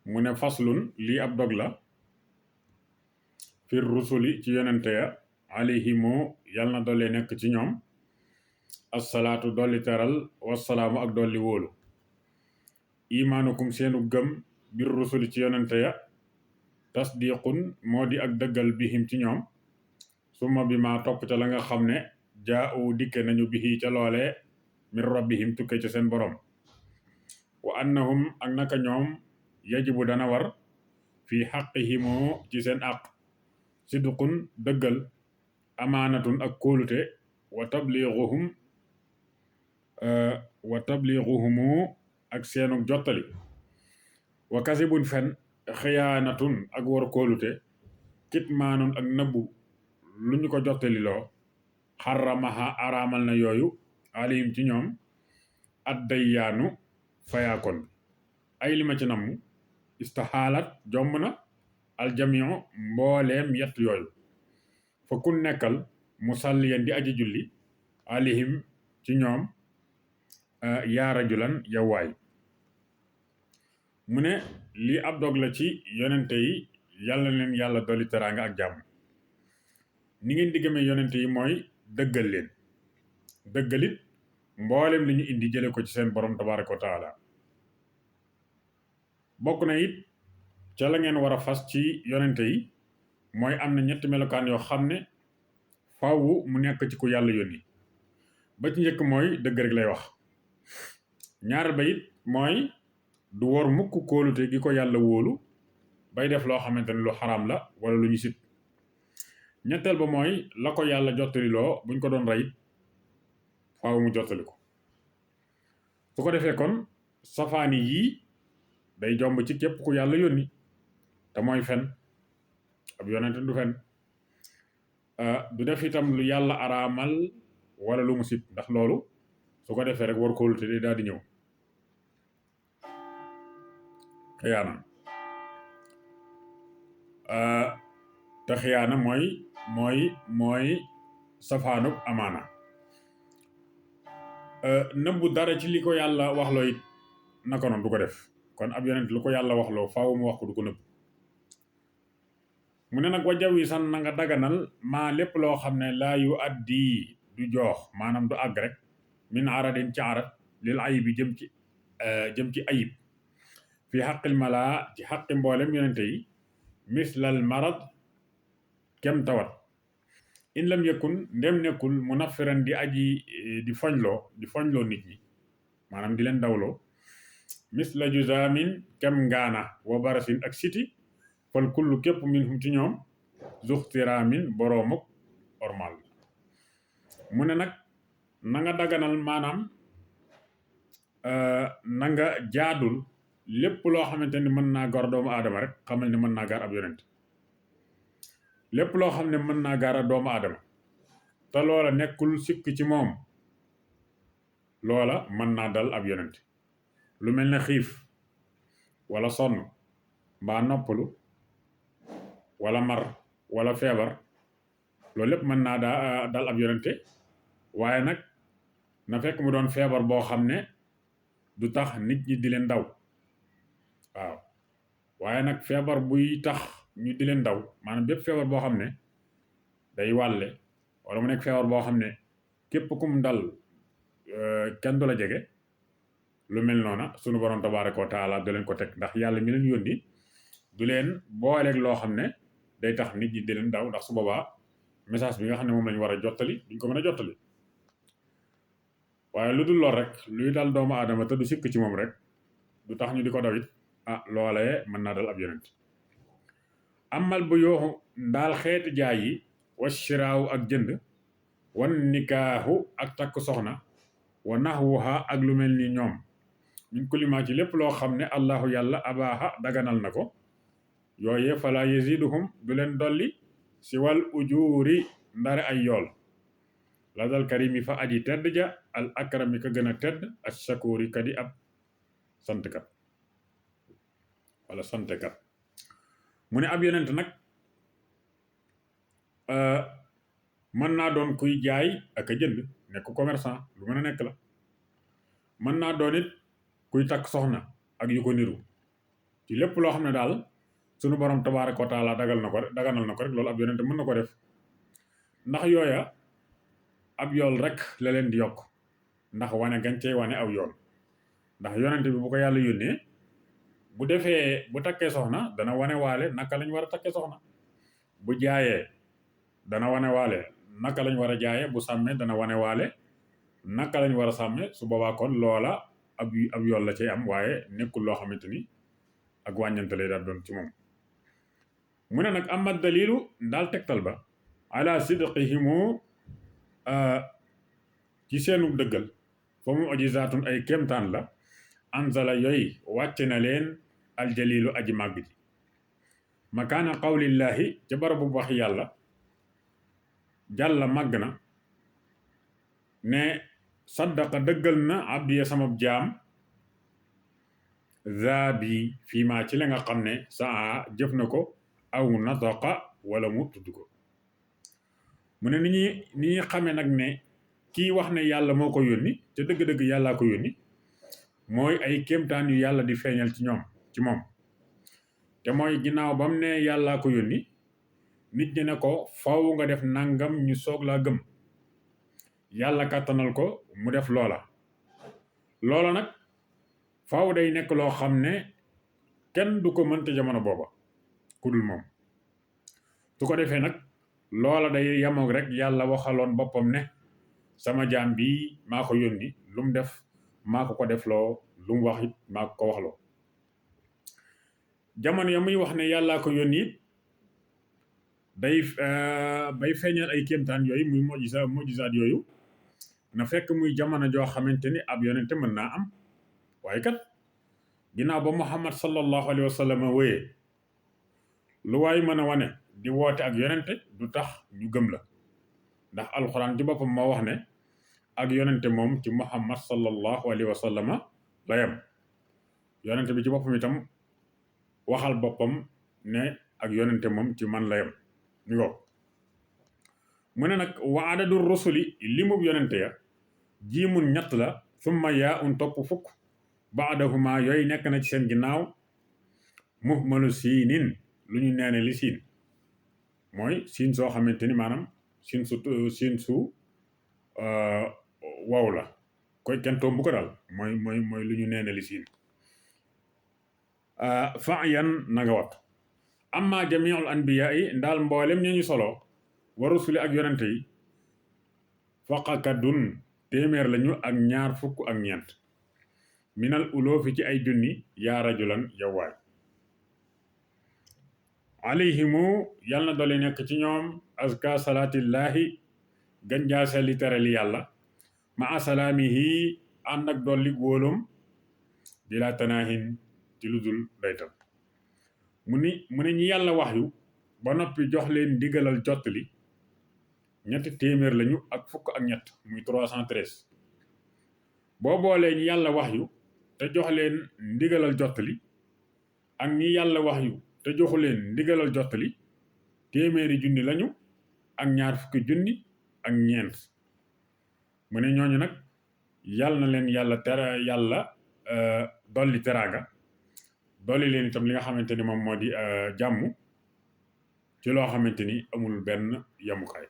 mu ne faslun lii ab dog la fir rusuli ci yonente ya alayhimu yal na dolli nekk ci ñoom assalaatu dolli teral wassalaamu ak dolli wóolu imaanukum seenu gëm bir rusuli ci yonente ya tasdiqun moo di ak dëggal bihim ci ñoom summa bi ma topp ca la nga xam ne jaa u dikke nañu bihi ca loolee min rabbihim tukke ca seen borom wa annahum ak naka ñoom yajibu dana war fi xaqihimoo ci seen àq sidqun dëggal amaanatun ak kóolute wa tabliiguhumu ak seenu jottali wa kasibun fen xiyaanatun ak war kóolute kitmaanun ak nëbbu lu ñu ko jottali loo xaramaha araamal na yooyu alayhim ci ñoom addayyaanu fayaakon bi ay li ma ci namm istaxaalat jomb na aljamiu mbooleem yett yooyu fa kun nekkal musalliyan di aji julli alayhim ci ñoom yaa rajulan yawaay mu ne lii ab dog la ci yonente yi yàlla leen yàlla dolli teraanga ak jàmm ni ngeen di gëmee yonente yi mooy dëggal leen dëggalit mboolem li ñu indi jële ko ci seen borom tabaraka wa taala bokk na it ca la ngeen war a fas ci yonente yi mooy am na ñetti melokaan yoo xam ne faawu mu nekk ci ku yàlla yónni ba ci njëkk mooy dëgg rek lay wax ñaareel ba it mooy du wor mukk kóolute gi ko yàlla wóolu bay def loo xamante ne lu xaraam la wala lu ñu sit ñetteel ba mooy la ko yàlla jottali loo buñ ko doon rayit faaw mu jottali ko su ko defee kon safaani yii day jomb ci képp ku yàlla yónni te mooy fen ab yonente du fen du def itam lu yàlla araamal wala lu mu sib ndax loolu su ko defee rek war kóolute day daal di ñëw xiyaana te xiyaana mooy safaanub amaana nëbbu dara ci li ko yàlla waxloo it naka noonu du ko def kon ab yonent lu ko yàlla waxloo faaw mu wax ko du ko nëbb mu ne nag wa jaw yi san na nga daganal maa lépp loo xam ne laa yu addi du joox maanaam du àgg rek min aradin ci arat lil ayib yi jëm ci ayib fi xaqil malaa ci xaqi mboolem yonente yi mislal marad kem tawat in lam yakun ndem nekkul munafiran di aji di foñloo nit ñi maanaam di leen dawloo misla juzamin kem ngaana wa barasin ak siti fal kullu képp minhum ci ñoom zuxtiraamin boroomuk ormal mu ne nag na nga daganal maanaam na nga jaadul lépp loo xamante ni mën naa gar doomu aadama rek xamal ni mën naa gaar ab yonent lépp loo xam ne mën naa gaar doomu aadama te loola nekkul sikk ci moom loola mën naa dal ab yonent lu mel ne xiif wala sonn mbaa noppalu wala mar wala feebar loolu lépp mën naa dal ab yonente waaye nag na fekk mu doon feebar boo xam ne du tax nit ñi di leen daw waaw waaye nag feebar buy tax ñu di leen daw maanaam bépp feebar boo xam ne day wàlle wala mu nekk feebar boo xam ne képp kum dal kenn du la jege lu mel noona sunu borom tabaaraka wa taala du leen ko teg ndax yàlla mi leen yónni du leen booleeg loo xam ne day tax nit ñi di leen daw ndax su boobaa message bi nga xam ne moom lañu war a jottali duñ ko mën a jottali waaye lu dul lool rek luy dal doomu aadama te du sikk ci moom rek du tax ñu di ko dawit loolee mën naa dal ab yonent amal bu yooxu ndaal xeeti jaay yi wa shiraaw ak jënd wan nikaahu ak takk soxna wa naxwuha ak lu mel ni ñoom min kulima ci lépp loo xam ne allahu yàlla abaaxa daganal na ko yooye fala yaziduhum du leen dolli si wal ujuuri ndare ay yool la dal karimi fa aji tedd ja al akrami ka gën a tedd ak shakuri ka di ab santkat wala santkat mu ne ab yonent nag mën naa doon kuy jaay ak a jënd nekk commerçant lu mën a nekk la mën naa doon it kuy takk soxna ak yu ko niru ci lépp loo xam ne daal sunu borom tabaaraka wa taala daganal na ko rek loolu ab yonente mën na ko def ndax yooya ab yool rek la leen di yokk ndax wane gañ cey wane aw yoon ndax yonente bi bu ko yàlla yónnee bu takkee soxna dana wane waale naka lañ war a takkee soxna bu jaayee dana wane waale naka lañ war a jaayee bu sàmmee dana wane waale naka lañ war a sàmmee su boobaa kon loola ab yool la cay am waaye nekkul loo xamante ni ak wàññante lay daal doon ci moom mu ne nag ama dalilu ndaal tegtal ba ala sidqihimu ci seenu dëggal fa mu ajizaatun ay kéemtaan la anzala yooyu wàcce na leen aljalilu aji màgg ji makaana qawlillahi ca barabu wax yàlla jàlla màgg na ne saddaqa dëggal na abdiya sama jaam zaabi fii maa ci la nga xam ne saa jëf na ko aw nataqa wala mu tudd ko mu ne ni ñuy xamee nag ne kii wax ne yàlla moo ko yónni te dëgg-dëgg yàllaa ko yónni mooy ay kéemtaan yu yàlla di feeñal ci moom te mooy ginnaaw bam ne yàllaa ko yónni nit ñi ne ko faw nga def nangam ñu soog laa gëm yàlla kàttanal ko mu def loola nag faw day nekk loo xam ne kenn du ko mënte jamono booba ku dul moom su ko defee nag loola day yamoog rek yàlla waxaloon boppam ne sama jaam bi maa ko yónni lu mu def maa ko defloo lu mu wax it maa ko waxloo jamono ya muy wax ne yàllaa ko yónni it bay feeñal ay kéemtaan yooyu muy mojisaat yooyu na fekk muy jamono joo xamante ni ab yonente mën naa am waaye kat ginnaaw ba Muhammad sallallahu alayhi wa sallam wéyee lu waay mën a wane di woote ak yonente du tax ñu gëm la ndax alxuraan ci boppam moo wax ne ak yonente moom ci Muhammad sallallahu alayhi wa sallam la yem yonente bi ci boppam itam waxal boppam ne ak yonente moom ci man la yem ñu ko mu ne nag wa adadu rusuli limub yonente ya jiimun ñett la summa yaa un topp fukk baadahuma yooyu nekk na ci seen ginnaaw muhmalu siinin lu ñu neene li siin mooy siin soo xamante ni maanaam siin su wow la koy kenn tombu ko daal mooy lu ñu neene li siin fayan na nga wat amma jamiul anbiya yi ndaal mboolem ñu solo wa rusuli ak yonente yi faqakadun téeméer lañu ak ñaar fukk ak ñeent minal uloofi ci ay junni yaa rajulan yawaay alayhimu yàlla na dolli nekk ci ñoom azka salaatillaahi ganjaase li terali yàlla ma asalaamihi ànd ak dolli wóolum di la tanaahin ci lu dul daytal mu ne ñi yàlla wax yu ba noppi jox leen ndigalal jottali ñetti téeméer lañu ak fukk ak ñett muy 313 boo boolee ñi yàlla wax yu te jox leen ndigalal jottali ak ñi yàlla wax yu te joxu leen ndigalal jottali téeméeri junni lañu ak ñaar fukki junni ak ñeent mu ne ñooñu nag yàlla na leen yàlla dolli teraanga dolli leen itam li nga xamante ni moom moo di jàmm ci loo xamante ni amul benn yamukaay